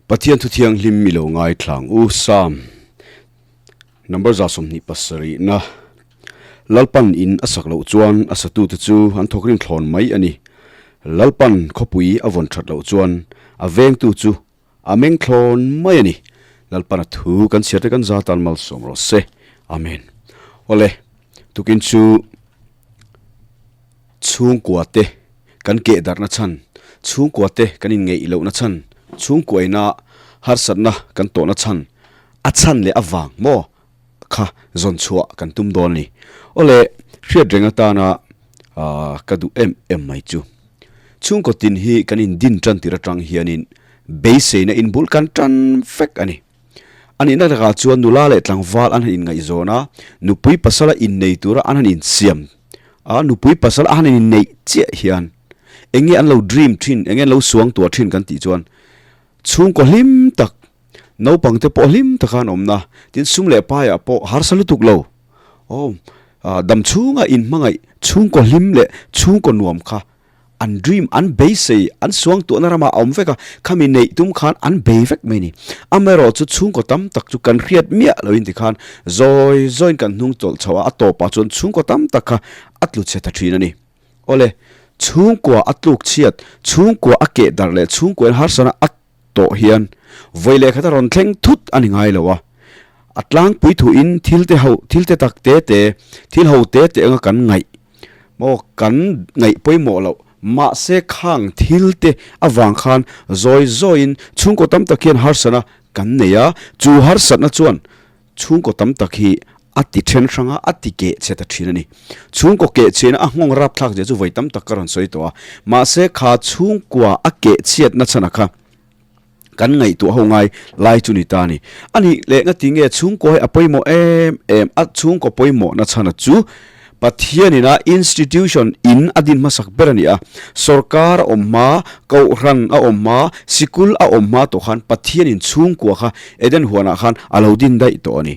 Pathian thu thianghlim i lo ngaithlang u Sam number 27 na Lalpan in a sak loh chuan a satute chu an thawk rin thlawn mai a ni. Lalpan khawpui a vawn that loh chuan a vengtu chu a meng thlawn mai a ni. Lalpan a thu kan chhiar te kan za tan malsawm rawh se. Amen. Awle, tukin chu Chhungkua te kan keh darhna chhan, chhungkua te kan inngeih lohna chhan, chhungkuaina harsatna kan tawhna chhan, a chhan leh a vang maw kha zawn chhuah kan tum dawn a ni. Awle, hriat reng atana ka duh em em mai chu. Chhungkaw tin hi kan indin tan tir atang hianin beiseina inbul kan tan vek a ni. A nihna takah chuan nula leh tlangval an han inngaihzawn a, nupui pasala innei tura an han insiam a, nupui pasal a han inneih chiah hian eng nge an lo dream thin, eng nge an lo suang tuah thin kan tih chuan chhungkaw hlim tak, naupang te pawh hlim taka an awmna, tin sum leh paiah pawh harsa lutuk lo, aw dam chhunga inhmangaih chhungkaw hlim leh chhungkaw nuam kha An dream, an beisei, an suangtuahna ramah a awm vek a, khami neih tum khan an bei vek mai a ni. Amaherawh chu chhungkaw tam tak chu kan hriat miah loin tikhan zawi zawiin kan hnung chawlh chho a, a tawpah chuan chhungkaw tam tak kha a tlu chhe ta thin a ni. Awle, chhungkua a tluk chhiat, chhungkua a keh darh leh chhungkuain harsana a tawh hian vawi leh khat a rawn thleng thut a ni ngai lo a, a tlangpui thuin thil te ho, thil te tak te te, thil ho te te anga kan ngaih maw kan ngaih pawimawh loh mahse khang thil te avang khan zawi zawiin chhungkaw tam tak hian harsatna kan nei a, chu harsatna chuan Chhungkaw tam tak hi a ti then hrang a, a ti keh chhe ta thin a ni. Chhungkaw keh chhiatna a nghawng rapthlak zia chu vawi tam tak ka rawn sawi tawh a, mahse kha chhungkua a keh chhiatna chhan a kha kan ngaihtuah ho ngai lai chu ni ta a ni. A nih leh ngati nge chhungkua hi a pawimawh em em a, chhungkaw pawimawhna chhan a chu Pathianin a institution in a din hmasak ber a ni a, sorkar a awm hma, kohhran a awm hma, sikul a awm hma tawh khan Pathianin chhungkua kha Eden huanah khan a lo din daih tawh a ni.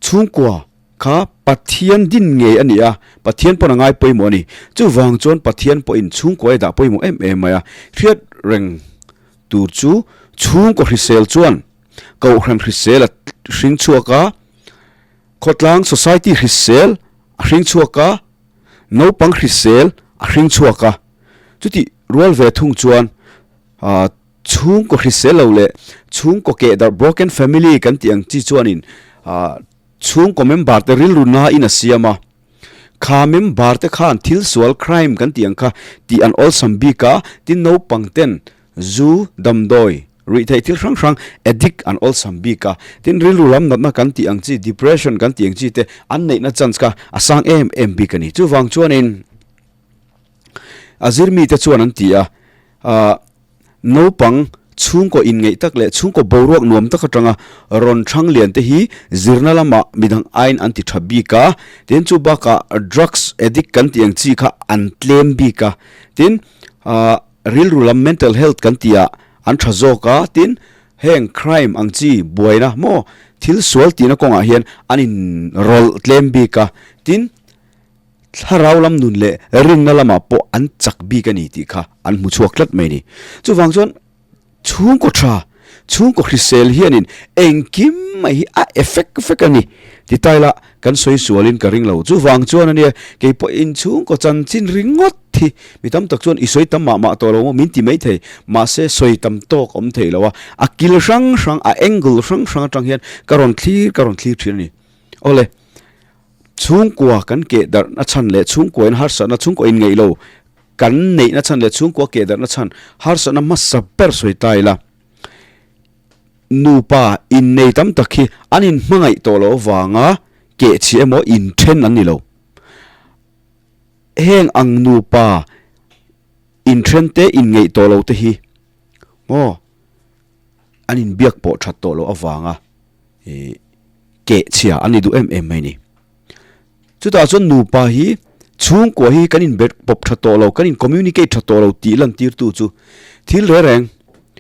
Chhungkua kha Pathian din ngei a ni a, Pathian pawn a ngai pawimawh a ni. Chuvang chuan Pathian pawhin chhungkua hi dah pawimawh em em mai a, hriat reng tur chu chhungkaw hrisel chuan kohhran hrisel a hring chhuak a, Khawtlang society hrisel a hring chhuak a, naupang hrisel a hring chhuak a. Chutih rual ve thung chuan chhungkaw hrisel lo leh chhungkaw keh darh broken family kan tih ang chi chuanin chhungkaw member te rilru nain a siam a. Kha member te khan thil sual crime kan tih ang kha tih an awlsam bik a, tin naupang ten Zu, damdawi, ruihtheih thil hrang hrang addict an awlsam bik a, tin rilru lam natna kan tih ang chi, depression kan tih ang chi te an neihna chance kha a sang em em bik a ni. Chuvang chuanin a zirmi te chuan an ti a, ah naupang chhungkaw inngeih tak leh chhungkaw boruak nuam tak atanga rawn thang lian te hi zirna lamah midang aiin an ti tha bik a, tin chu bakah drugs addict kan tih ang chi kha an tlem bik a, tin ah Rilru lam mental health kan tih ah an tha zawk a, tin heng crime ang chi buaina maw thil sual tihna kawngah hian an in rawlh tlem bik a, tin thlarau lam nun leh rinna lamah pawh an chak bik a ni tih kha an hmu chhuak tlat mai a ni. Chuvang chuan chhungkaw tha, chhungkaw hrisel hianin engkim mai hi a effect vek a ni ti ta ila kan sawi sualin ka ring lo. Chuvang chuan a nia keipawhin chhungkaw chanchin ringawt Thi, mi tam tak chuan i sawi tam mah mah tawh lo maw min ti mai thei, mahse sawi tam tawk a awm thei lo a, a kil hrang hrang, a angle hrang hrang atang hian ka rawn thlir ka rawn thlir thin a ni. Awle, chhungkua kan keh darhna chhan leh chhungkua in harsatna, chhungkua in ngeih lo kan neihna chhan leh chhungkua keh darhna chhan harsatna hmasa ber sawi ta ila, nupa innei tam tak hi an inhmangaih tawh loh avanga keh chhi emaw inthen an ni lo. Heng ang nupa inthen te inngeih tawh lo te hi maw an inbiak pawh that tawh loh avanga ih keh chhia an ni duh em em mai a ni. Chutah chuan nupa hi chhungkua hi kan inbe pawp tha tawh lo, kan in communicate tha tawh lo tih lantirtu chu thil reng reng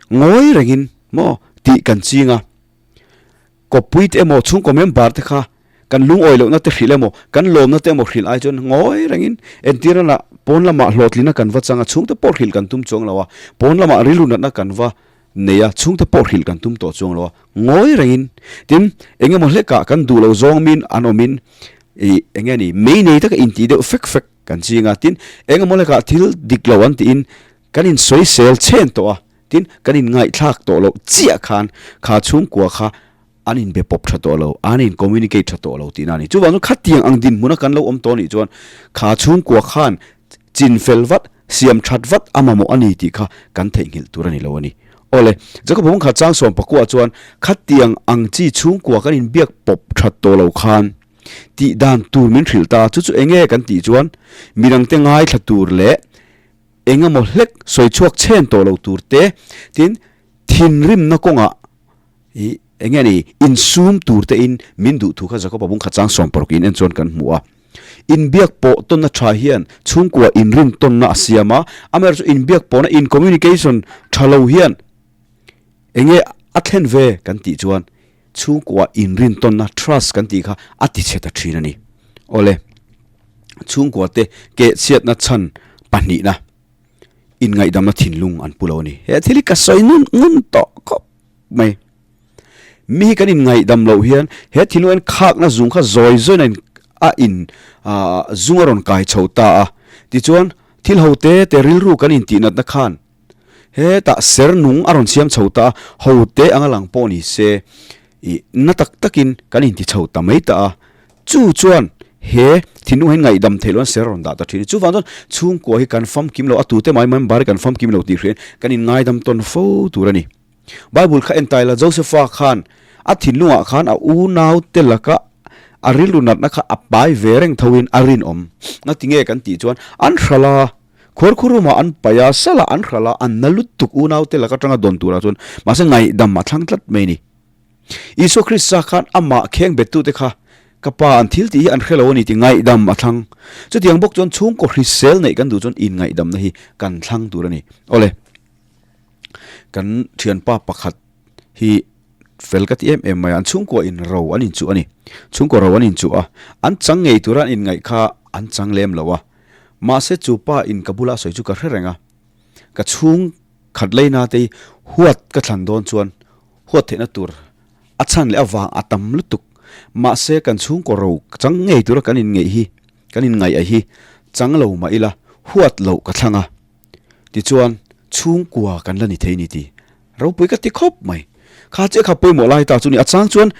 ngawi rengin maw tih kan ching a. Kawppui te emaw chhungkaw member te kha kan lungawi lohna te hrilh emaw kan lawmna te emaw hrilh ai chuan ngawi rengin entir a lah pawn lamah hlawhtlina kan va chang a, chhungte pawh hrilh kan tum chuang lo a, pawn lamah rilru natna kan va nei a, chhungte pawh hrilh kan tum tawh chuang lo a, ngawi rengin. Tin, eng emaw hlekah kan duh lo zawng min an awmin ih eng nge ni, mei nei taka intih deuh fek fek kan ching a. Tin, eng emaw hlekah thil dik lo an tiin kan insawisel chhen tawh a, tin, kan inngaihthlak tawh loh chiah khan kha chhungkua kha an inbe pawp tha tawh lo, an in communicate tha tawh lo tihna a ni. Chuvang chuan khatiang ang dinhmuna kan lo awm tawh anih chuan kha chhungkua khan chin fel vat, siam that vat a mamawh a ni tih kha kan theihnghilh tur a ni lo a ni. Awle, Jacob Hung kha chang sawm pakua chuan khatiang ang chi chhungkua kan inbiak pawp that tawh lo khan tih dan tur min hrilh ta a, chu chu eng nge kan tih chuan midangte ngaithla tur leh eng emaw hlek sawi chhuak chhen tawh lo tur te, tin thinrimna kawngah I eng nge ni, insum tur te in min duh thu kha Jacob-a bung khat chang 60 in en chuan kan hmu a. Inbiak pawh tawnna tha hian chhungkua inrin tawnna a siam a, amaherawhchu inbiak pawhna in communication tha lo hian eng nge a thlen ve kan tih chuan chhungkua inrin tawnna trust kan tih kha a ti chhe ta thin a ni. Awle, chhungkua te kehchhiatna chhan pahnihna inngaihdamna thinlung an pu lo a ni. He thil hi ka sawi ngun ngun tawh khawp mai. Mi hi kan inngaihdam loh hian he thinlung hian khakna zung kha zawi zawiin a in a in ah zung a rawn kai chho ta a. Tichuan thil ho te te rilru kan intih natna khan hetah ser nung a rawn siam chho ta a, ho te anga lang pawh ni se ih na tak takin kan inti chho ta mai ta a. Chu chuan he thinlung hian ngaihdam theih loh an ser a rawn dah ta thin a. Chuvang chuan chhungkua hi kan famkim lo, a tute mai mai bar hi kan famkim lo tih hriain kan inngaidam tawn fo tur a ni. Bible kha en taila Josepha khan a thinlungah khan a unaute laka a rilru natna kha a pai ve reng thoin a rinawm. Ngati nge kan tih chuan an hralh a, khuarkhurumah an paih a, salah an hralh a, an na lutuk unaute laka atanga dawn turah chuan mahse ngaihdam a thlang tlat mai a ni. Isua Krista khan amah kheng bettute kha ka pa an thil tih hi an hre lo a ni tih ngaihdam a thlang. Chutiang bawk chuan chhungkaw hrisel neih kan duh chuan inngaihdamna hi kan thlang tur a ni. Awle. Kan thianpa pakhat hi fel ka ti em em mai a, an chhungkua in ro an inchuh a ni. Chhungkua ro an inchuh a, an chang ngei tura an inngaih kha an chang lem lo a. Mahse chu pa in ka bula sawi chu ka hre reng a, ka chhung khat leina te hi huat ka thlan dawn chuan huat theihna tur a chhan leh avang a tam lutuk. Mahse kan chhungkua ro chang ngei tura kan inngeih hi, kan inngaih a hi chang lo mah ila huat loh ka thlang a. Tichuan, chhungkua kan la ni thei ni ti ropui ka ti khawp mai. Kha chiah kha pawimawh lai ta chu ni. A chang chuan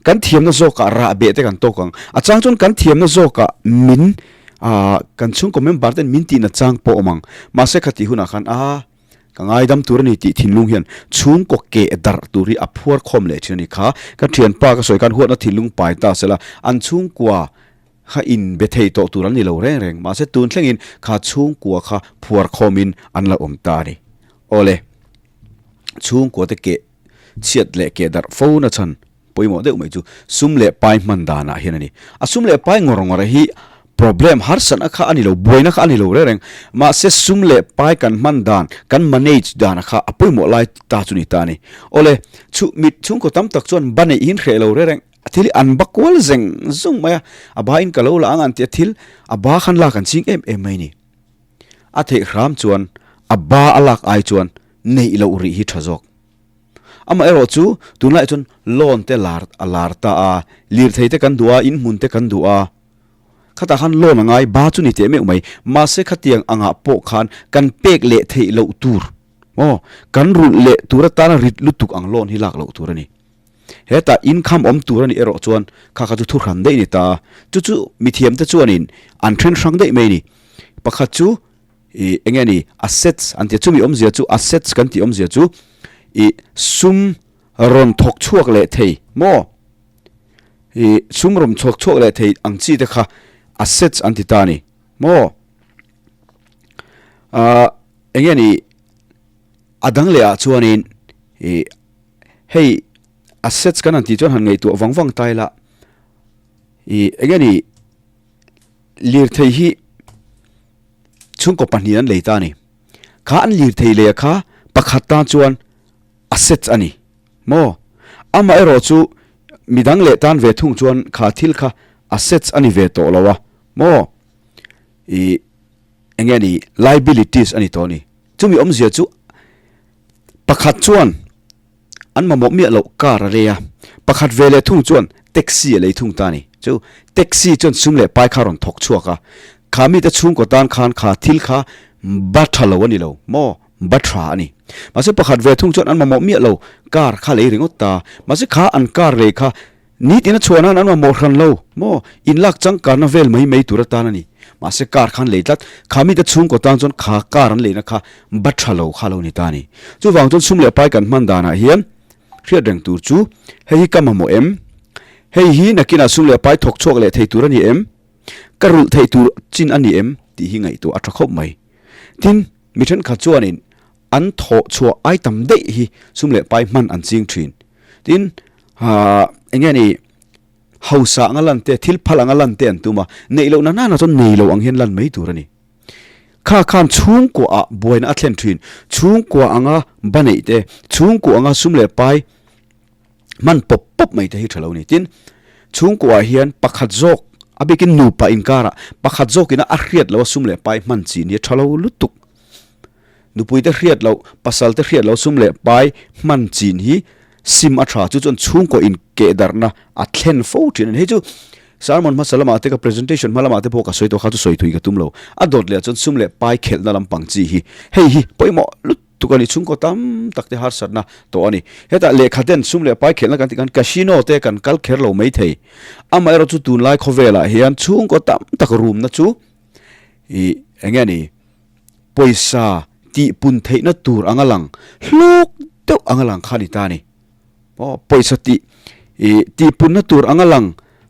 kan thiamna zawkah rah beh te kan tawk ang. A chang chuan kan thiamna zawkah min ah kan chhungkaw member ten min tihna chang pawh awm ang. Mahse khatih hunah khan a ka ngaidam tur a ni tih thinlung hian chhungkaw keh darh tur hi a phuar khawm leh thin a ni. Kha ka thianpa ka sawi khan huatna thinlung pai ta sela an chhungkua Kha in be thei tawh tur an ni lo reng reng, mahse tun thlengin kha chhungkua kha phuar khawmin an la awm ta a ni. Awle, chhungkua te keh chhiat leh keh darh fo na chhan pawimawh deuh mai chu sum leh pai hman danah hian a ni. A sum leh pai ngawr ngawr hi problem harsatna kha a ni lo, buaina kha a ni lo reng reng, mahse sum leh pai kan hman dan, kan manage dana kha a pawimawh lai ta chu ni ta a ni. Awle, chhu, mit chhungkaw tam tak chuan ba neih hin hreh lo reng reng. A thil hi an ba kual zeng zung mai a, a ba in ka lo la ang an ti a, thil a ba khan lak an ching em em mai ni. A theih hram chuan a ba a lak ai chuan neih loh rih hi tha zawk. Amaherawh chu tunlai chuan loan te lar a lar ta a, lirthei te kan duh a, inhmun te kan duh a, khatah khan loan a ngai ba chu ni teh meuh mai, mahse khatiang angah pawh khan kan pek leh theih loh tur aw kan rulh leh tur atana rit lutuk ang loan hi lak loh tur a ni. Hetah income awm tur a nih erawh chuan kha kha chu thu hran daih a ni ta a, chu chu mithiamte chuanin an then hrang daih mai a ni. Pakhat chu ih eng nge ni assets an ti a, chumi awmzia chu assets kan tih awmzia chu ih sum rawn thawk chhuak leh thei maw ih sum rawn thawk chhuak leh thei ang chi te kha assets an ti ta a ni maw. Ah eng nge ni a dang leh ah chuanin ih. Hei assets kan han tih chuan han ngaihtuah vang vang ta ila ih eng nge ni lirthei hi chhungkaw pahnih an lei ta a ni. Kha an lirthei lei a kha pakhat tan chuan assets a ni maw? Amaherawh chu midang leh tan ve thung chuan kha thil kha assets a ni ve tawh lo a maw? Ih eng nge ni liabilities a ni tawh a ni. Chumi awmzia chu pakhat chuan. An mamawh miah loh car a lei a, pakhat ve leh thung chuan taxi a lei thung ta a ni. Chu taxi chuan sum leh pai kha a rawn thawk chhuak a, kha mite chhungkaw tan khan kha thil kha ba tha lo a ni lo maw, ba tha a ni. Mahse pakhat ve thung chuan an mamawh miah lo car kha lei ringawt ta, mahse kha an car lei kha Nitin a chhuah nan an mamawh hran lo maw? In lak changkanna vel mai mai tur atan a ni. Mahse car khan lei tlat. Kha mite chhungkaw tan chuan kha car an leina kha ba tha lo kha lo ni ta a ni. Chuvang chuan sum leh pai kan hman danah hian hriat reng tur chu hei hi ka mamawh em? Hei hi nakinah sum leh pai thawk chhuak leh thei tur a ni em? Ka rulh theih tur chin a ni em? Tih hi ngaihtuah a tha khawp mai. Tin, mi thenkhat chuanin An thawh chhuah ai tam daih hi sum leh pai hman an ching thin. Tin, eng nge ni, hausa anga lan te, thil phal anga lan te an tum a, neih loh na nana chuan nei lo ang hian lan mai tur a ni. Kha khan chhungkua ah buaina a thlen thin, chhungkua anga ba neih te, chhungkua anga sum leh pai hman pawp pawp mai te hi tha lo a ni. Tin, chhungkua ah hian pakhat zawk, a bikin nupa inkarah pakhat zawkina a hriat loh a sum leh pai hman chin hi a tha lo lutuk. Nupuite hriat loh, pasalte hriat loh sum leh pai hman chin hi sim a tha. Chu chuan chhungkaw inkehdarhna a thlen fo thin a ni. Hei chu sermon hmasa lamah te ka presentation hma lamah te pawh ka sawi tawh kha chu sawi thui ka tum lo. A dawt leh ah chuan sum leh pai khelhna lampang chi hi hei hi pawimawh lutuk a ni. Chhungkaw tam tak te harsatna tawh a ni. Hetah lehkha ten sum leh pai khelhna kan tih khan casino te kan kal kher lo mai thei. Amaherawh chu tunlai khawvelah hian chhungkaw tam tak rumna chu ih eng nge ni? Pawisa tihpun theihna tur anga lang hlawk deuh anga lang kha a ni ta a ni. Aw pawisa tih ih tihpunna tur anga lang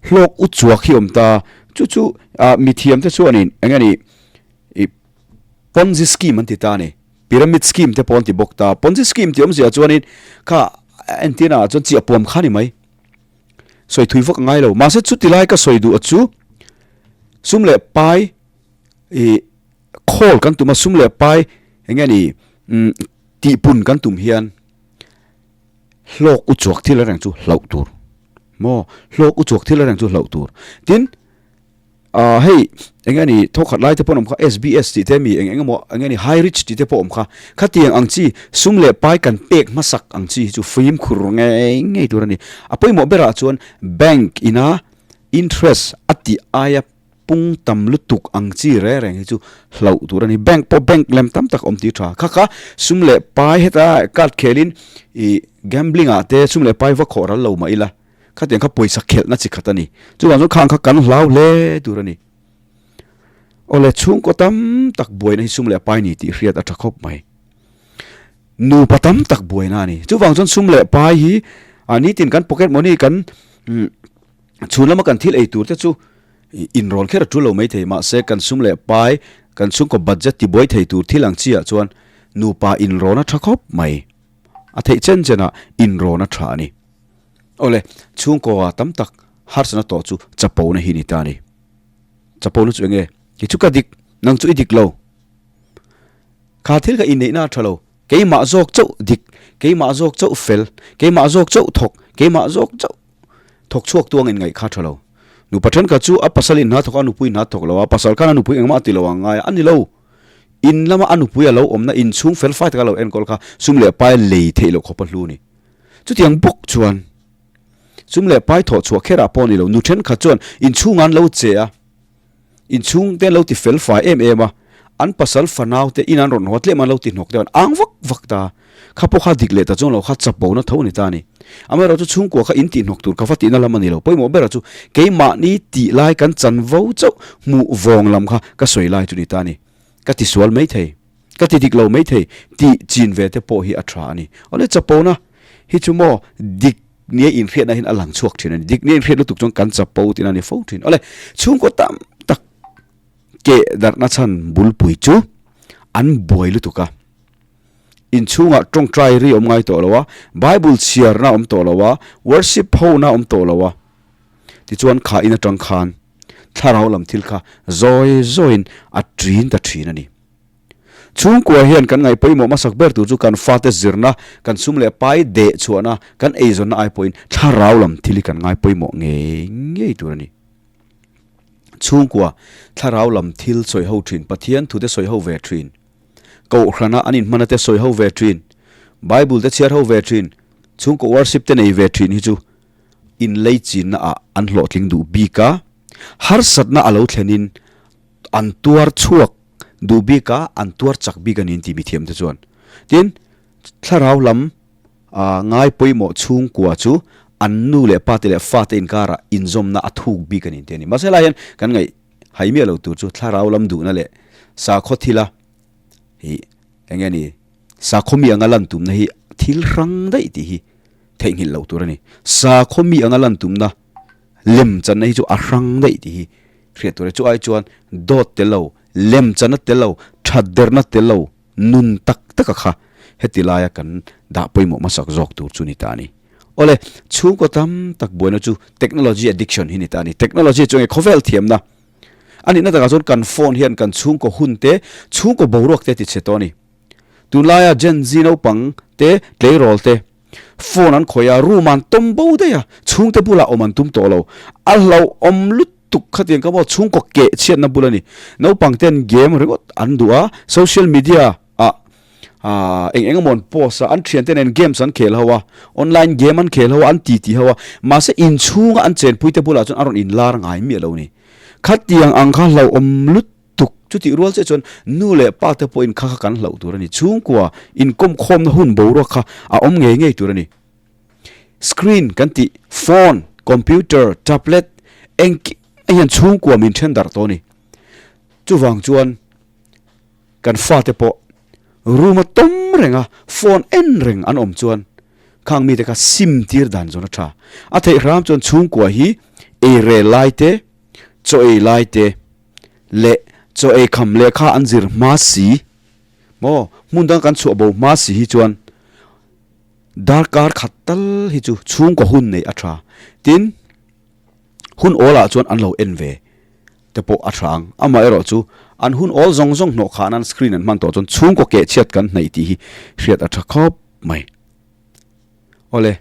hlawk u chuak hi awm ta. Chu chu ah mithiam te chuanin eng nge ni ih Ponzi scheme an ti ta a ni. Pyramid scheme te pawh an ti bawk ta. Ponzi scheme tih awmzia chuanin kha entirna ah chuan chiah puam kha a ni mai. Sawi thui vak a ngai lo. Mahse chuti lai ka sawi duh a chu sum leh pai ih Khawl kan tum a, sum leh pai eng nge ni tihpun kan tum hian hlawk u chuak thil reng chu hlauh tur maw hlawk u chuak thil reng chu hlauh tur tin ah hei eng nge ni thawkhat lai te pawh an awm kha S_B_S tih te mi eng eng emaw eng nge ni high rich tih te pawh awm kha khatiang ang chi sum leh pai kan pek hmasak ang chi hi chu fimkhur ngei ngei tur a ni a pawimawh berah chuan bank ina interest a tih aia Pung tam lutuk ang chi re reng hi chu hlauh tur a ni. Bank pawh bank lem tam tak a awm tih tha. Kha kha sum leh pai heta card khelin ih gambling ah te sum leh pai va khawh ral lo mah ila khatiang kha pawisa khelhna chi khat a ni. Chuvang chuan khang kha kan hlau hle tur a ni. Awle chhungkaw tam tak buaina hi sum leh pai ni tih hriat a tha khawp mai. Nupa tam tak buaina a ni. Chuvang chuan sum leh pai hi ah nitin kan pocket money kan Chhun lama kan thil ei tur te chu inrawn kher a tul lo mai thei mahse kan sum leh pai kan chhungkaw budget tibuai thei tur thil ang chi ah chuan nupa inrawn a tha khawp mai. A theih chen chen ah inrawn a tha a ni. Awle, chhungkaw ah tam tak harsatna tawh chu chapona hi ni ta a ni. Chapona chu enge? Kei chu ka dik, nang chu i dik lo. Kha thil kha inneihna a tha lo. Keimah zawk chauh dik, keimah zawk chauh fel, keimah zawk chauh thawk, keimah zawk chauh Thawk chhuak tu ang in ngaih kha tha lo. Nupa thenkhat chu a pasal in hna thawk a, a nupui in hna thawk lo a, pasal khan a nupui engmah a ti lo ang ngai a, a ni lo. In lama a nupui a lo awmna in chhung fel fai taka lo enkawl kha sum leh pai lei theih loh khawp a hlu a ni. Chutiang bawk chuan sum leh pai thawh chhuah kherah pawh a ni lo. Nu thenkhat chuan in chhungah an lo che a. Inchhung te an lo ti fel fai em em a, an pasal fanau te in an rawn haw tlem an lo ti hnawk deuh an ang vak vak ta. Kha pawh kha dik leh ta chuang lo kha chapona tho a ni ta a ni. Amaherawhchu chhungkua kha in tihhnawk tur ka va tihna lam a ni lo. Pawimawh berah chu keimahni tih lai kan chanvo chauh hmuh vawng lam kha ka sawi lai chu ni ta a ni. Ka ti sual mai thei, ka ti dik lo mai thei tih chin ve te pawh hi a tha a ni. Awle chapona hi chu maw dik Nia inhriatna hian a lang chhuak thin a ni. Dik nia inhriat lutuk chuan kan chapo tihna a ni fo thin. Awle, chhungkaw tam tak keh darhna chhan bulpui chu an buai lutuk a. Inchhungah tawngtai ri awm ngai tawh lo a, Bible chhiarna awm tawh lo a, worship hona awm tawh lo a. Tichuan kha in atang khan thlarau lam thil kha zawi zawiin a ṭin ta thin a ni. Chhungkua hian kan ngaih pawimawh hmasak ber tur chu kan fate zirna, kan sum leh pai deh chhuahna, kan eizawnna ai pawhin thlarau lam thil hi kan ngai pawimawh ngei ngei tur a ni. Chhungkua thlarau lam thil sawi ho thin, Pathian thute sawi ho ve thin, Kohhrana an inhmana te sawi ho ve thin, Bible te chhiar ho ve thin. Chhungkaw worship te nei ve thin hi chu inlei chinna ah an hlawhtling duh bik a, harsatna a lo thlenin an tuar chhuak duh bik a, an tuar chak bik a ni an ti mithiam te chuan. Tin, thlarau lam ngai pawimawh chhungkua chu an nu leh pa te leh fate inkarah inzawmna a thuk bik a ni an ti a ni. Mahse helai hian kan ngaih hai miah lo tur chu thlarau lam duhna leh sakhaw thila hi eng nge ni sakhaw mi anga lan tumna hi thil hrang daih tih hi theihnghilh loh tur a ni. Sakhaw mi anga lan tumna lem channa hi chu a hrang daih tih hi hriat tur a ni. Chu ai chuan dawt tel lo, lem channa tel lo, that derna tel lo nun tak taka kha heti laia kan dah pawimawh hmasak zawk tur chu ni ta a ni. Awle, chhungkaw tam tak buaina chu technology addiction hi ni ta a ni. Technology chu enge khawvel thiamna a nihna takah chuan kan phone hian kan chhungkaw hun te, chhungkaw boruak te a tichhe tawh a ni. Tunlaia Gen Z naupang te, tleirawl te phone an khawih a, room ah an tawm bo daih a, chhungte bulah awm an tum tawh lo. A hlauhawm lutuk khatiang ka maw chhungkaw keh chhiatna bul a ni. Naupang ten game ringawt an duh a, social media ah eng eng emaw an post a, an thiante nen games an khel ho a, online game an khel ho a, an titi ho a, mahse inchhunga an chenpuite bulah chuan a rawn inlar ngai miah lo a ni. Khatiang ang kha hlauhawm lutuk. Tuk chutih rual chiah chuan nu leh pa te pawhin kha kha kan hlauh tur a ni. Chhungkua inkawm khawmna hun boruak kha a awm ngei ngei tur a ni. Screen kan tih phone, computer, tablet engkim a hian chhungkua min then darh tawh a ni. Chuvang chuan kan fate pawh room a tawm reng a, phone en reng an awm chuan khang mite kha sim tir dan zawn a tha. A theih hram chuan chhungkua hi ei rel lai te, chaw ei lai te, leh chaw ei kham lehkha an zir hma si maw hmun dang kan chhuah bo hma si hi chuan darkar khat tal hi chu chhungkaw hun neih a tha tin hun awl ah chuan an lo en ve te pawh a tha ang amaherawh chu an hun awl zawng zawng hnawh khah nan screen an hman tawh chuan chhungkaw keh chhiat kan hnaih tih hi hriat a tha khawp mai awle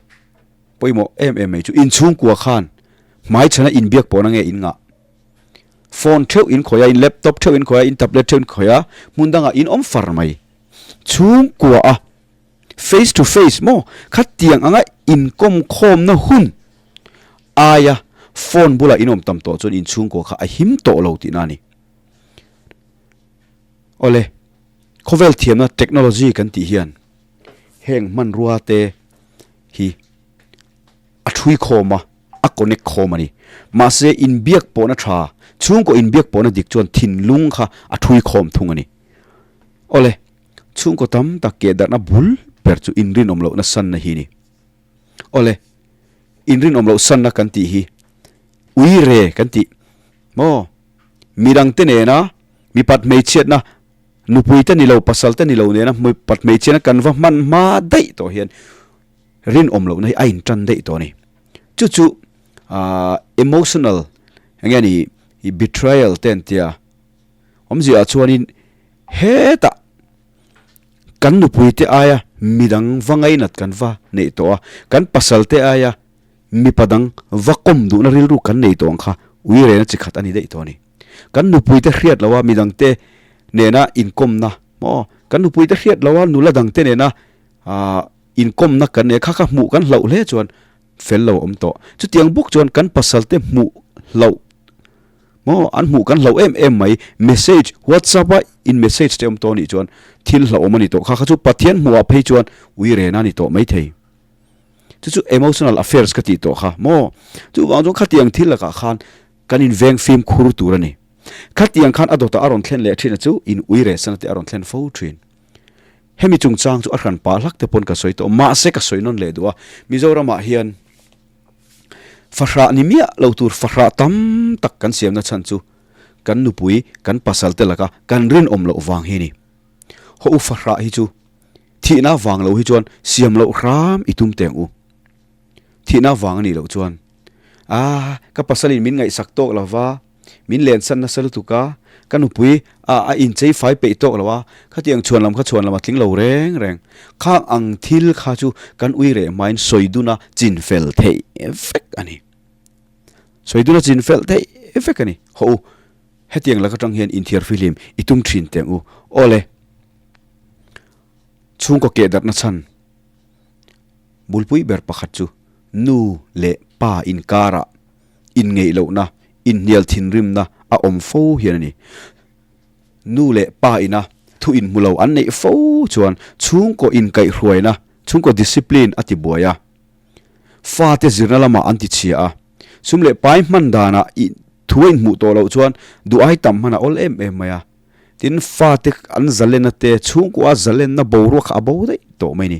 pawimawh em em mai chu inchhungkua khan hmaichhana inbiak pawhna nge in ngah. Phone theuh in khawih a, in laptop theuh in khawih a, in tablet theuh in khawih a, hmun dangah in awm far mai. Chhungkua a face to face maw khatiang anga inkawm khawmna hun aia phone bulah in awm tam tawh chuan in chhungkua kha a him tawh lo tihna a ni. Awle, khawvel thiamna technology kan tih hian heng hmanrua te hi a thui khawm a, a connect khawm a ni. Mahse, inbiak pawhna tha, chhungkaw inbiak pawhna dik chuan thinlung kha a thui khawm thung a ni. Awle, chhungkaw tam tak keh darhna bul ber chu inrinawm lohna sanna hi a ni. Awle, inrinawm loh sanna kan tih hi uire kan tih maw? Midangte nena mipat hmeichhiatna, nupuite ni lo, pasalte ni lo nena mipat hmeichhiatna kan va hman hma daih tawh hian rinawm lohna hi a intan daih tawh a ni. Chu chu ahh emotional eng nge ni betrayal te an tia awmzia ah chuanin hetah kan nupui te aia midang va ngainat kan va neih tawh a, kan pasal te aia mipa dang va kawm duhna rilru kan nei tawh ang kha uirena chi khat a ni daih tawh a ni. Kan nupui te hriat loha midang te nena inkawmna maw kan nupui te hriat loha nula dang te nena Ahh inkawmna kan nei a, kha kha hmuh kan hlauh hle chuan fel lo a awm tawh. Chutiang bawk chuan kan pasal te hmuh hlauh maw an hmuh kan hlauh em em mai message whatsapp a in message te awm tawh anih chuan thil hlauhawm a ni tawh. Kha kha chu Pathian hmuhah phei chuan ui rena a ni tawh maithei. Chu chu emotional affairs ka tih tawh kha maw. Chuvang chuan khatiang thil lakah khan kan inveng fimkhur tur a ni. Khatiang khan a dawtah a rawn thlen leh thin a chu in ui rehsan te a rawn thlen fo thin. Hemi chungchang chu a hran pah hlak te pawn ka sawi tawh, mahse ka sawi nawn leh duh a, Mizoramah hian fahrah ni miah lo tur fahrah tam tak kan siamna chhan chu kan nupui, kan pasal te laka kan rinawm loh vang hi a ni. Haw u fahrah hi chu thihna vang lo hi chuan siam loh hram i tum teng u. Thihna vang a nih loh chuan a ka pasalin min ngaihsak tawk lo va, min lensan nasa lutuk a, ka nupui a a inchei fai peih tawk lo a, khatiang chhuan lam kha chhuan lam a tling lo reng reng. Khang ang thil kha chu kan ui reh hmain sawi duna chin fel theih vek a ni. Sawi duna chin fel theih vek a ni. Haw u, hetiang lak atang hian inthiar fihlim i tum thin teng u. Awle, chhungkaw keh darhna chhan. bulpui ber pakhat chu nu leh pa inkarah inngeih lohna, inhnial thinrimna a awm fo hian a ni. Nu leh pa ina thu inhmu lo an neih fo chuan chhungkaw inkaihhruaina, chhungkaw discipline a tibuai a. Fate zirna lamah an tichhia a. Sum leh pai hman danah thu a inhmuh tawh loh chuan duh ai tam hman a awl em em mai a. Tin, fate an zalenna te, chhungkua zalenna boruak kha a bo daih tawh mai a ni.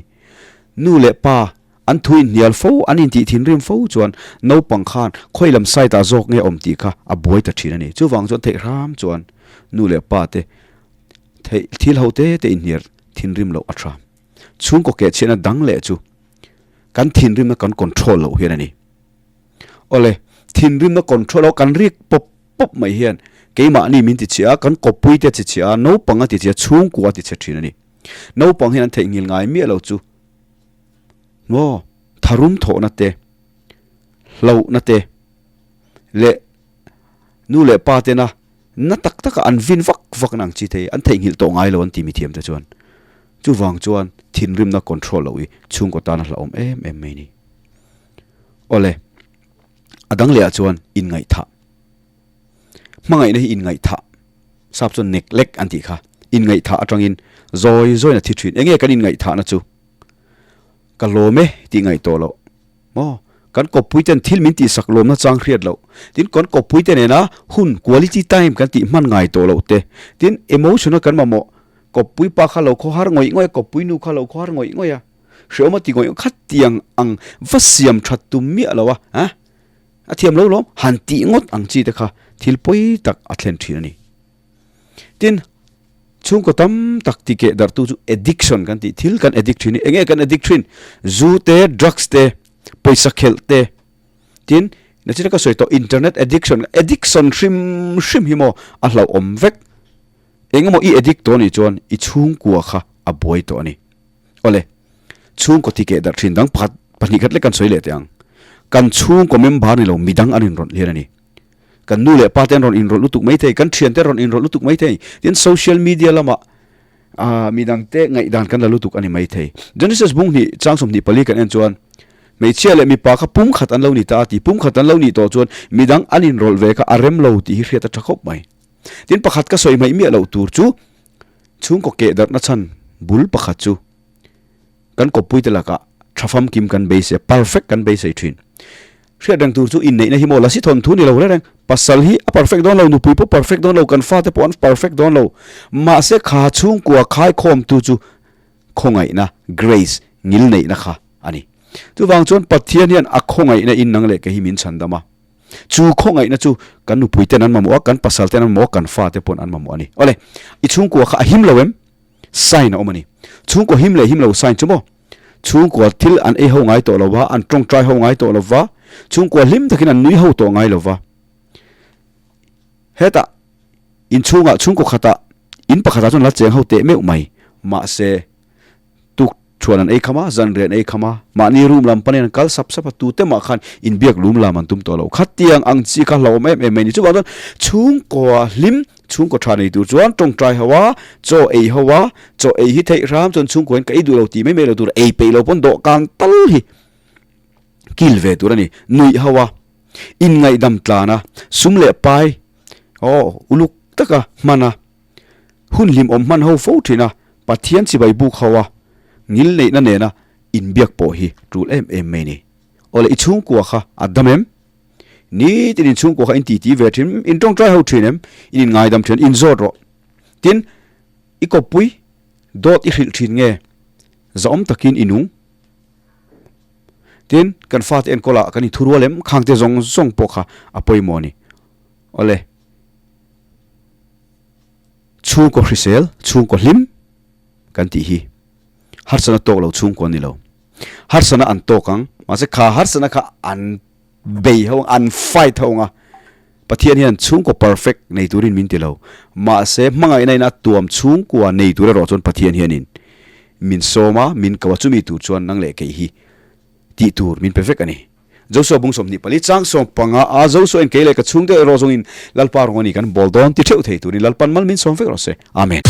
Nu leh pa an thu inhnial fo, an intih thinrim fo chuan naupang khan khawi lam side ah zawk nge awm tih kha a buai ta thin a ni. Chuvang chuan theih hram chuan nu leh pa te theih thil ho te te inhnial thinrim loh a tha. Chhungkaw kehchhiahna dang leh chu kan thinrimna kan control loh hian a ni. Awle, thinrimna control loh kan rik pawp pawp mai hian keimahni min ti chhia a, kan kawppui te a ti chhia a, naupang a ti chhia a, chhungkua a ti chhe thin a ni. Naupang hian an theihnghilh ngai miah lo chu maw tharum thawhna te, hlauhna te leh nu leh pa tena na tak taka an vin vak vak na ang chi thei an theihnghilh tawh ngai lo an ti mithiam te chuan. Chuvang chuan thinrimna control loh hi chhungkaw tana hlauhawm em em mai a ni. Awle, a dang lehah chuan inngaihthah. Hmangaihna hi inngaihthah, sap chuan neglect an tih kha, inngaihthah atangin zawi zawiin a thi thin. Enge kan inngaihthahna chu? Ka lawm e tih ngaih tawh loh maw? Kan kawppui ten thil min tihsak lawmna chang hriat loh. Tin, kan kawppui te nena hun, quality time, kan tih hman ngai tawh loh te. Tin, emotional kan mamawh, kawppui pa kha lo khawhar ngawih ngawih a, kawppui nu kha lo khawhar ngawih ngawih a. Hreawm a ti ngawih ngawih khatiang ang va siam that tum miah lo a, a a thiam lo lawm, han tih ngawt ang chi te kha thil pawi tak a thlen thin a ni. Tin, chhungkaw tam tak ti keh darh tu chu addiction kan tih thil kan addict thin hi, enge kan addict thin? Zu te, drugs te, pawisa khelh te, tin nachina ka sawi tawh internet addiction, addiction hrim hrim hi maw a hlauhawm vek. Engemaw i addict tawh anih chuan i chhungkua kha a buai tawh a ni. Awle, chhungkaw ti keh darh thin dang pakhat pahnih khat lek kan sawi leh teh ang. Kan chhungkaw member ni lo midang an inrawlh hian a ni. Kan nu leh pa te an rawn inrawlh lutuk mai thei, kan thian te an rawn inrawlh lutuk mai thei. Tin, social media lamah ah midang te ngaihdan kan la lutuk a ni mai thei. Genesis bung hnih chang 24 kan en chuan hmeichhia leh mipa kha pum khat an lo ni ta a ti. Pum khat an lo nih tawh chuan midang an inrawlh ve kha a rem lo tih hi hriat a tha khawp mai. Tin, pakhat ka sawi hmaih miah loh tur chu Chhungkaw keh darhna chhan bul pakhat chu kan kawppuite lakah tha famkim kan beisei a, perfect kan beisei thin. Hriat reng tur chu inneihna hi maw lasi thawnthu ni lo reng reng. Pasal hi a perfect dawn lo, nupui pawh perfect dawn lo, kan fate pawh an perfect dawn lo. Mahse kha chhungkua khaikhawmtu chu khawngaihna, grace, ngilneihna kha a ni. Chuvang chuan Pathian hian a khawngaihna in nang leh kei hi min chhandam a. Chu khawngaihna chu kan nupui ten an mamawh a, kan pasal ten an mamawh a, kan fate pawn an mamawh a ni. Awle, i chhungkua kha a him lo em? Sign a awm a ni. Chhungkua him leh him lo sign chu maw? Chhungkua thil an ei ho ngai tawh lo va, an tawngtai ho ngai tawh lo va, chhungkua hlim takin an nui ho tawh ngai lo va. Hetah inchhungah chhungkaw khatah in pakhatah chuan la cheng ho teh meuh mai. Mahse, Tuk thuan an ei kham a, zanriah an ei kham a, mahni room lam panin an kal sap sap a, tute mah khan inbiak lum lam an tum tawh lo. Khatiang ang chi kha hlauhawm em em mai a ni. Chuvang chuan chhungkaw hlim, chhungkaw tha nei tur chuan tawngtai ho a, chaw ei ho a, chaw ei hi theih hram chuan chhungkaw hian ka ei duh lo tih mai mai lo tur, ei peih lo pawn dawhkan tal hi kil ve tur a ni. Nuih ho a, inngaihdam tlan a, sum leh pai aw uluk taka hman a, Hun hlimawm hman ho fo thin a, Pathian chibai buk ho a, ngil neihna nena inbiak pawh hi tul em em mai ni. Awle i chhungkua kha a dam em? Nitin in chhungkua kha in titi ve thin, in tawngtai ho thin em? In in ngaidam thin, in zawt rawh. Tin, i kawppui dawt i hrilh thin nge? Zahawm takin i nung. Tin, kan fate enkawlah kan inthurual em? Khangte zawng zawng pawh kha a pawimawh a ni. Awle. Chhungkaw hrisel, chhungkaw hlim kan tih hi harsatna tawk lo chhungkaw an ni lo. Harsatna an tawk ang, mahse kha harsatna kha an bei ho ang, an fight ho ang a. Pathian hian chhungkaw perfect nei turin min ti lo, mahse hmangaihna in a tuam chhungkua nei tur erawh chuan Pathian hianin min sawm a, min ko a, chumi tur chuan nang leh kei hi tih tur min pe vek a ni. Joshua bung 24 chang 15 a Joshua in kei leh ka chhungte erawh zawngin Lalpa rawng a ni kan bawl dawn ti theuh thei turin Lalpan mal min sawm vek rawh se. Amen.